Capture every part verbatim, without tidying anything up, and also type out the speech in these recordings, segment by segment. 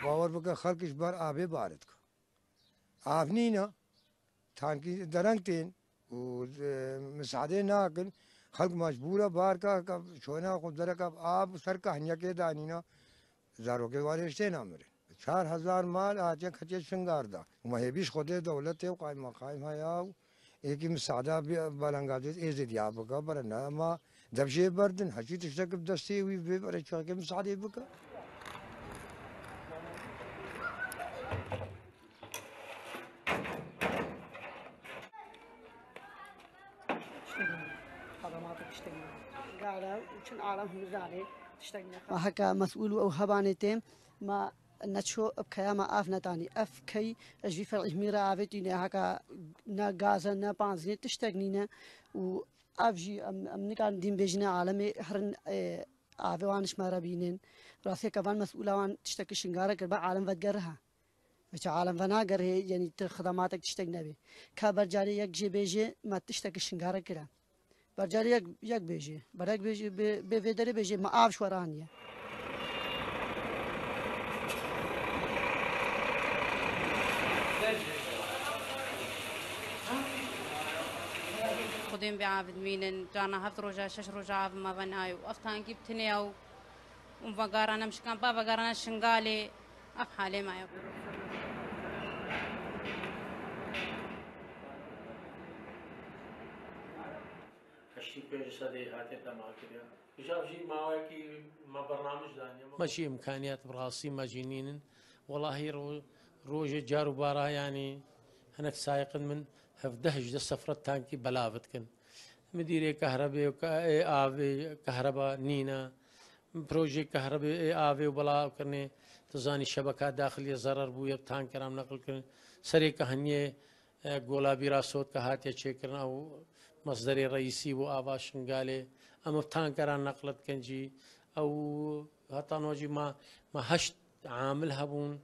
Bawer bike, xelk ji ber avê bar dike. Av nîne, tankî dereng tên û, e, misadê nakin. Xelk mecbûr e bar ke, ke çona xwe dereke av ser kahniyekê danîne. Zarokê wan ê ji tê namirin. Çar hezar mal hatiye ketiye Şingar de. Û me hêvî ji Xwedê dewletê û qaymeqayma ya û êkî misada bi belengazê êzêdiya bike, bere ne, ema dev jê berdin, heçî tiştek bi destê wî bê, bere çaxê misadê bike. Tiştek nîne. Xedemata tiştek nîne. Gare û çin alem hûzanê tiştek nîne. Ma heka mesûl û ew hebanê têm, ma neço bi keya me av nedanî. Ev key ji vî fer'î himî re avêtîne, heka ne gaz e, ne banzîn e, tiştek nîne û ev jî em, em nikarin dîn bêjine alemê herin, e, avê wan ji me re bînin. Rastiyeke van mesûla wan tiştekî Şingarê kir, be alem vedigerihe. Veça alem venagerihê, yanî ti xidematek tiştek nebê. Ka bercarê yek jê bêjê, me tiştekî Şingarê kire. Bercarê yek, yek bêjê. Ber yek bêjê, bê, bê vê derê bêjê, me av ji we re aniye. Xwedên bê av dimînin, carna heft roja, şeş roja av me venayo. Ev tankî bi tinê ew. Û vegarane mişkan, ba vegarane Şingalê, ev halê me ye. Heştê pênc sedê hatiye demakirin. Îcar jî mawekî me bernamij daniye. Me jî îmkaniyat bi rastî me jî nînin. Welahî ro-, rojê car û bara, yanî hinek sayiqin min hevdeh hejdeh sefret tankî belav dikin. Midîrê kehrebê û ke-, ê avê, kehreba nîne. Projeyê kehrebê, ê avê û belav kirinê, tu zanî şebeka daxiliyê zerer bûye, bi tankeran neqil kirin. Serê kehaniyê, e, Gola Bîra Sot ke hatiye çêkirin, ew mesderê reîsî bû ava Şingalê. Em bi tankeran neql dikin jî. Ew heta no jî ma, ma heşt amil hebûn.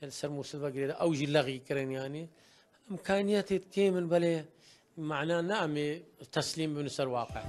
Li ser Mûsil ve girêde ew jî lexî kirin, yanî. Îmkaniyetê kêm in, belê mana ne em ê teslîm bibin ser waqe.